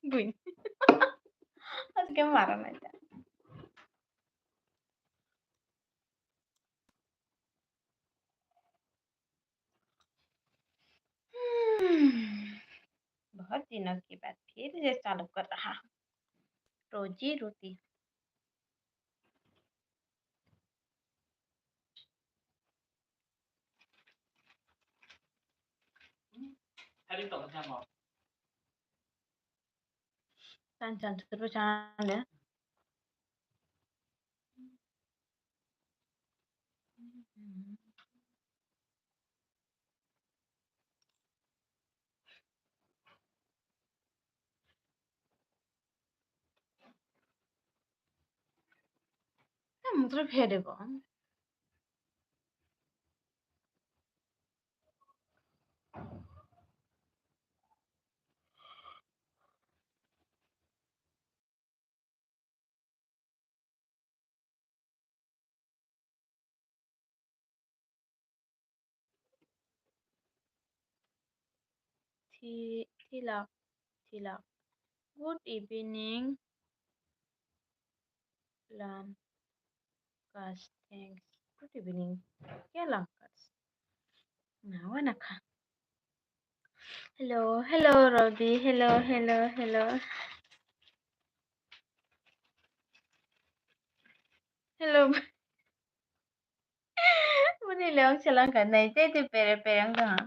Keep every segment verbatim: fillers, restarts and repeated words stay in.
Bui. Aske mara nai ta. Hmm. बहुत दिनों के बाद फिर से चालू कर रहा हूँ। रोजी रोटी। Chan chan chukru chan de. Mutra phede bo. Thi-, Thilak, Thilak. Good evening, Lan. Kas, thanks. Good evening. Kya lang kas? Na, wana kha. Hello, hello, Robi. Hello, hello, hello. Hello. Muni leong selang ka nai, tei tei pere pere ang tong.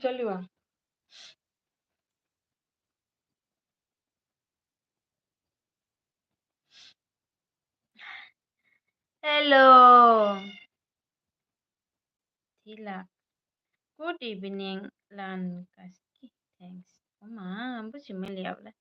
Jolly wa. Hello. Thila. Good evening, Lan Kaski. Thanks. Oma, busi meli abla.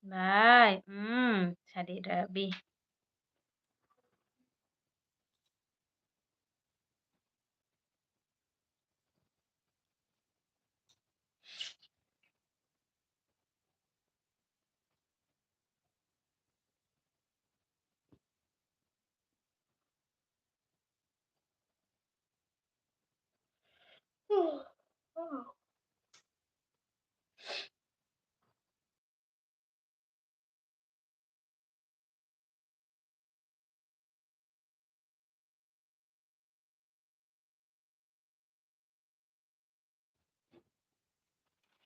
Bye. Hmm, sadi Rabi.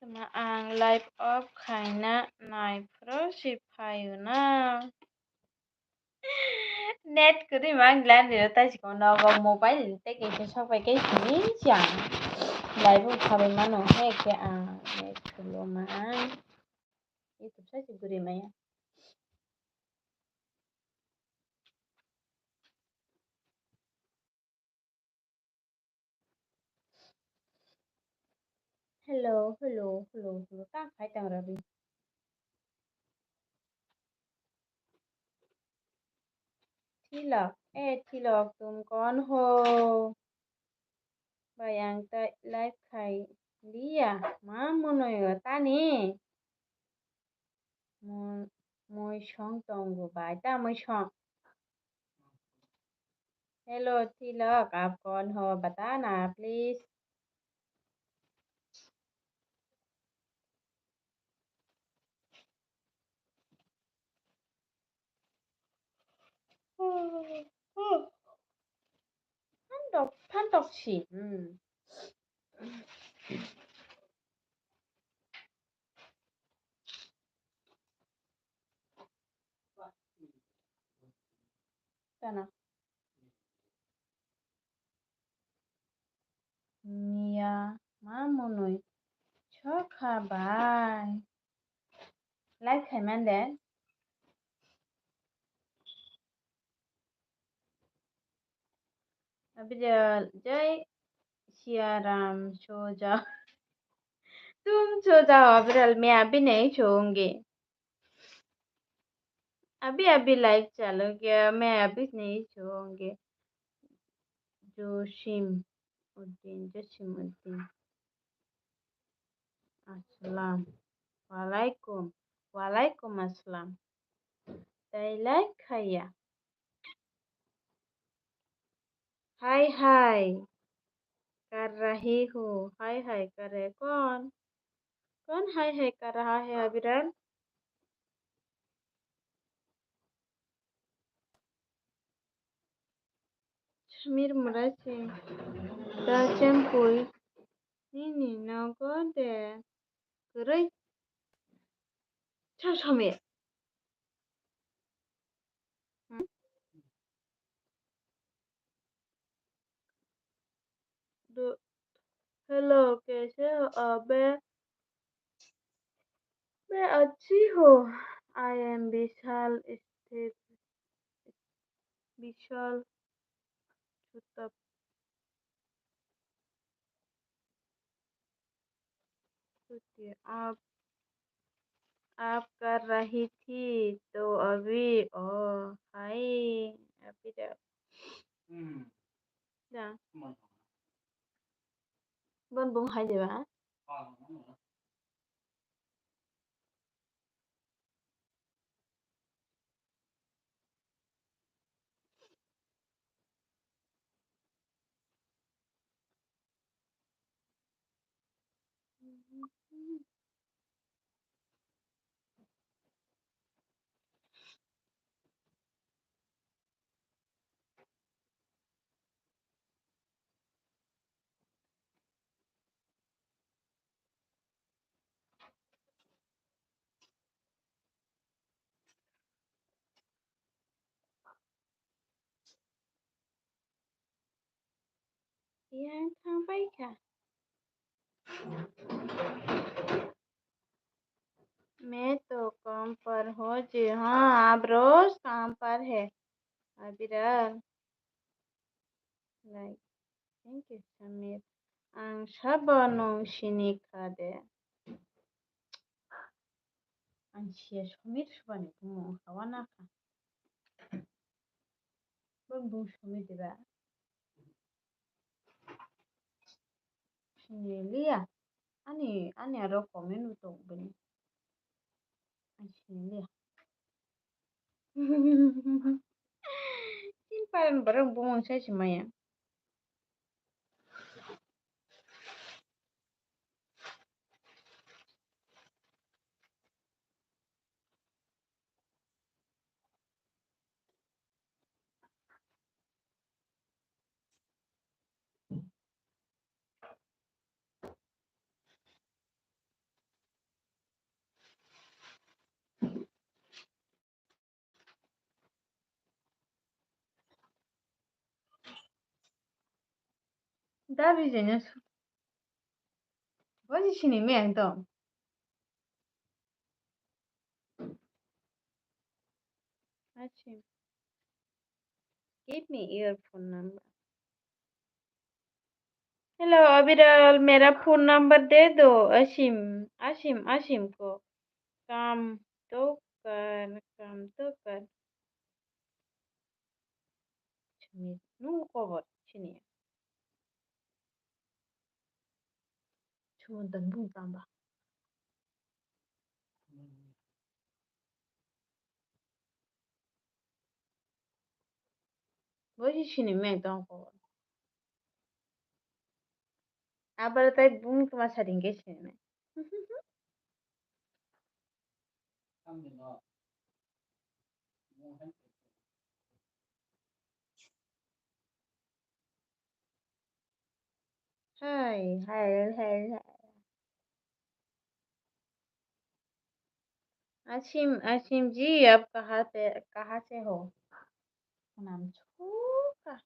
Tama ang live off khaina nai phuru si phaio na. Net kwrwi mang glan riro tai siko nogo mobile tei kaisa sok bai khe simi chang. Live off khabai mano he khe ang net kwrwi mang. YouTube sai se guri maya. Hello, hello, hello, hello. Ta khai tang rabi. Thilok, eh, Thilok, tum kon ho? Bai ang ta live khai liya, ma monoi o tani. Mo-, moi song tongo bai, ta moi song. Hello, Thilok, aap kaun ho? Batana, please. Phantok, phantok si. Hmm. Tana. Miya ma monoi sokha bai. Like khai man de. Abidal jai Siaram soja. Tum soja ho abidal me abinai chonge. Abi abi live chalo gaya, main abhi nahi chhunge. Josim Uddin, Josim Uddin. Assalam. Walaikum. Walaikum assalam. Tai live khaya. हाय हाय कर रही हूँ। हाय हाय कर रहे कौन? कौन हाय हाय कर रहा है अविरल? Samir Murasi, Dachampui, nini nogo de kwrwi? Sa Samir. Hmm? Do-, hello, कैसे हो? अबे मैं अच्छी हूँ। I am विशाल स्थित, विशाल छुतप। छुट्टी आप, आप कर रही थी तो अभी, ओ, हाय, अभी तो, दा. Bon bung hai de ba? Yang thang pai kha. मैं तो काम पर हूँ जी। हाँ, आप रोज काम पर है। अविरल। Like, thank you, Samir. Ang sabo nung sini kha de. Ang siya Samir subani bumung hawa na kha. Bun bung Samir de ba? Sini liya. Ani, ani aro comment bo tongo bini. Ai sini liya. Tin paran borok bumung sai se maya. Da bijanya su. Bo si sini me ang tong. Asim. Give me your phone number. Hello, अविरल, मेरा phone number दे दो। असीम, असीम, असीम को। काम तो कर, काम तो कर। Chini, nung kobo chini. Chumon tang bung tang ba. Bo si sini meng tong kobo. Abar tai bung tuma sading ke sini. Hai, hai, hai, hai. असीम, असीम जी, आप कहाँ पे, कहाँ से हो? नाम छूका।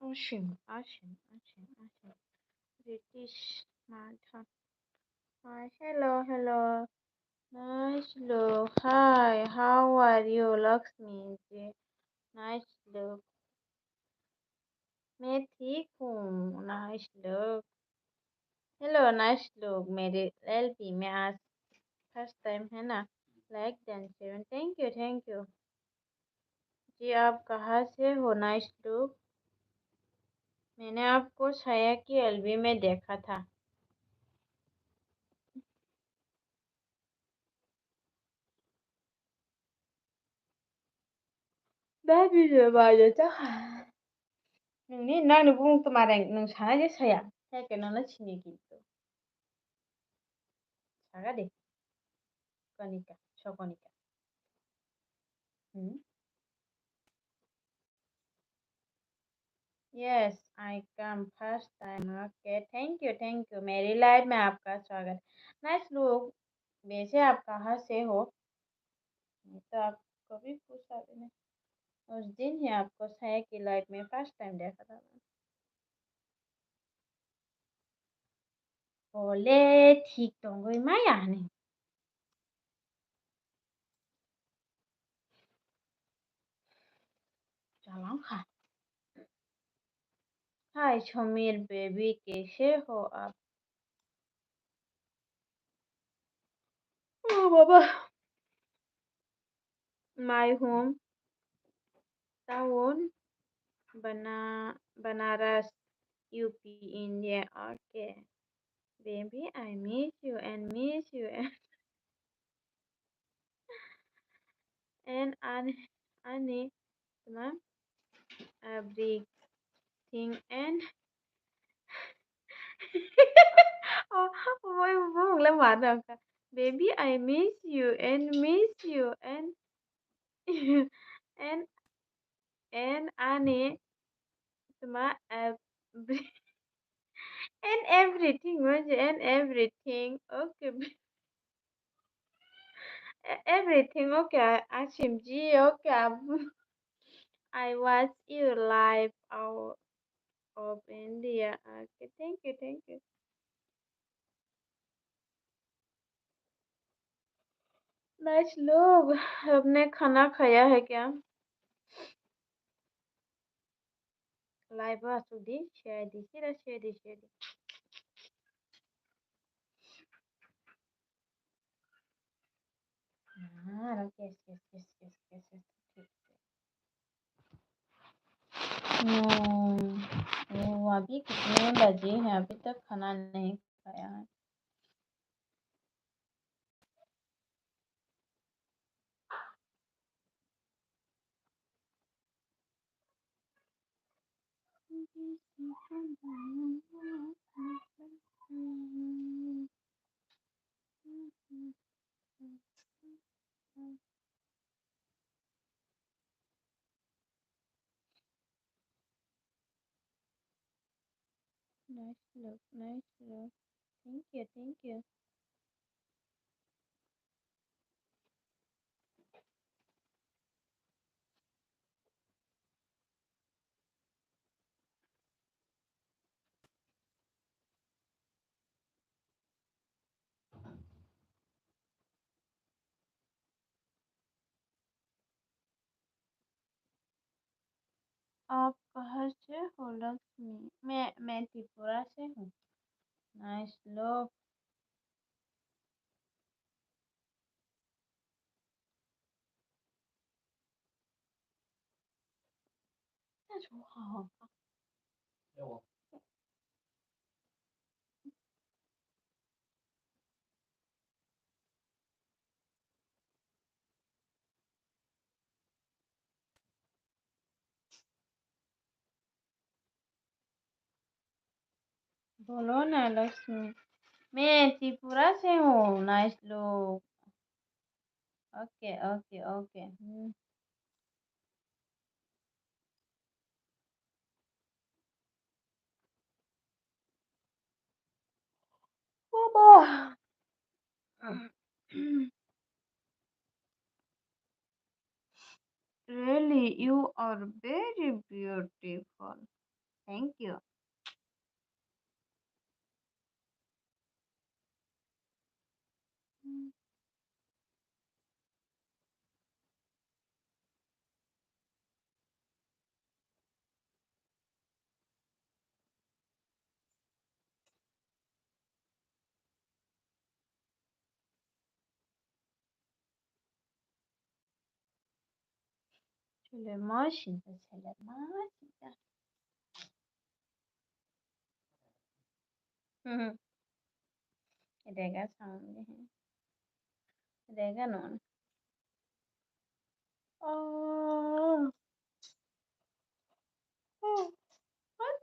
Ocean, ocean, ocean, ocean. British mother. Hi, hello, hello. Nice look. Hi, how are you, Lakshmi ji? Nice look. मैं ठीक हूँ, nice look. Hello, nice look. मेरे एलबी में आज फर्स्ट टाइम है ना, like then share. Thank you, thank you. जी, आप कहाँ से हो, नाइस लुक? मैंने आपको साया की एलबी में देखा था। Baby, nwngni nangni bumung twmareng nwng sana je saya, hai khe nono sini kintu. Saga de. Konika, Sokonika. Hmm? Yes, I come first time. Okay, thank you, thank you. मेरी लाइफ में आपका स्वागत। Nice look. वैसे आप कहाँ से हो? ये तो आप कभी पूछा भी नहीं। उस दिन ही आपको साया की लाइफ में फर्स्ट टाइम देखा था। Ole, thik tongwi maya hinwi. Chalangkha. Hi, Somir baby, kaise ho aap? Oh, baba. My home town, Bana-, Banaras, U P, India. Okay. Baby, I miss you and miss you and, and ani, ani, tma, everything and oh, oh, oh, oh, oh, oh, oh. Baby, I miss you and miss you and and ani tma every-, and everything, what is and everything, okay. E-, everything, okay, Ashim ji, okay, I watch you live out of India, okay, thank you, thank you. Nice look. आपने खाना खाया है क्या? लाइव आ सुदी, शेयर दी, सीधा शेयर दी, शेयर दी। हाँ, रुक, yes, yes, yes. हम्म, वो अभी कितने बजे हैं? अभी तक खाना नहीं खाया है। Nice look, nice look. Thank you, thank you. आप कहाँ से हो लक्ष्मी? मैं, मैं त्रिपुरा से हूँ। Nice look. बोलो ना लक्ष्मी, मैं त्रिपुरा से हूँ। Nice look. Okay, okay, okay. Hmm. Baba. Really, you are very beautiful. Thank you. Chwlwimo sinta, chwlwimo sinta. Hmm. Rega sound de hai. Rega non. Oh. Oh. What?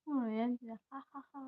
Oh, ya, ya. Ha, ha, ha.